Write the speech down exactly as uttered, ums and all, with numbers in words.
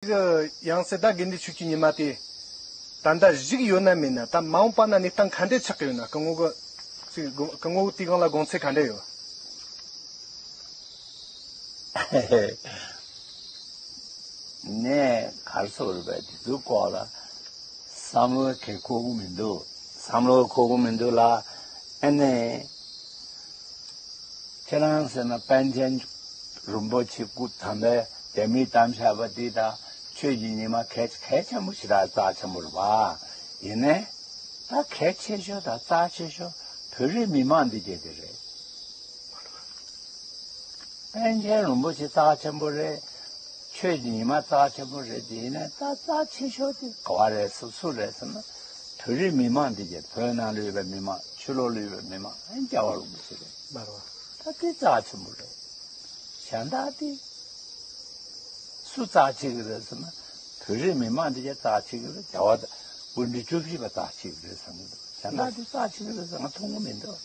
གི་ཡང་སྲིད་ད་དགེ་འདུན་ཆོས་ཀྱི་ཉི་མ་དེ་ད་ལྟ་བཞུགས་ཡོད་ན་མེད་ན། ད་མ་འོངས་པ་ན་གནས་སྟངས་ག་འདྲ་ཆགས་ཀྱི་ཡོད་ན། སྐུ་ངོ་གི་སྐུ་ངོ་དེའི་སྒང་ལ་དགོངས་ཚུལ་ག་འདྲ་ཡོད། ནས་གར་སོགས་རུ་བས་དེ་ཚོའི་སྐོར་ལ་བསམ་བློ་གལ་འཁོར་གི་མི་འདུག་བསམ་བློ་འཁོར་གི་མི་འདུག་ལ། ཨ་ནི་ཁྱེད་རང་ཟེར་ན་པཎ་ཆེན་རིན་པོ་ཆེ་སྐུ་དམ་པའི་རྒྱ་མིས་བདམས་བཞག་པ་འདི་དང་ཆོས་ཀྱི་ཉི་མ་གལ་གལ་ཆེན་པོ་ཞེ་དྲག་རྩ་ཆེན་པོ་རེད་པ། ཡིན་ནའི་ད་གལ་ཆེ་ཤོས་དང་རྩ་ཆེ་ཤོས་བོད་རིགས་མི་མང་འདི་གས་དེ་རེད། པཎ་ཆེན་རིན་པོ་ཆེ་རྩ་ཆེན་པོ་རེད། ཆོས་ཀྱི་ཉི་མ་རྩ་ཆེན་པོ་རེད། དེ་ཡིན་ནའི་ད་རྩ་ཆེ་ཤོས་དེ་ག་བ་རེད། སུ་སུ་རེད་ཟེར་ན། བོད་རིགས་མི་མང་འདི་གས། བོད་ནང་ལ་ཡོད་པའི་མི་མང་། ཕྱི་ལོགས་ལ་ཡོད་པའི་མི་མང་། ཨ་ནི་རྒྱལ་བ་རིན་པོ་ཆེ་རེད། ད་དེ་རྩ་ཆེན་པོ་རེད། གཞན་དག་དེ་སུ་རྩ་ཆེ་གི་རེད་ཟེར་ན། བོད་རིགས་མི་མང་འདི་གས་རྩ་ཆེ་གི་རེད། རྒྱལ་བ་དང་སྐུ་ཕྲེང་བཅུ་བཞི་པ་རྩ་ཆེ་གི་རེད་བསམ་གི་འདུག་གཞན་དག་དེ་རྩ་ཆེ་གི་རེད་ཟེར་ང་མཐོང་གི་མི་འདུག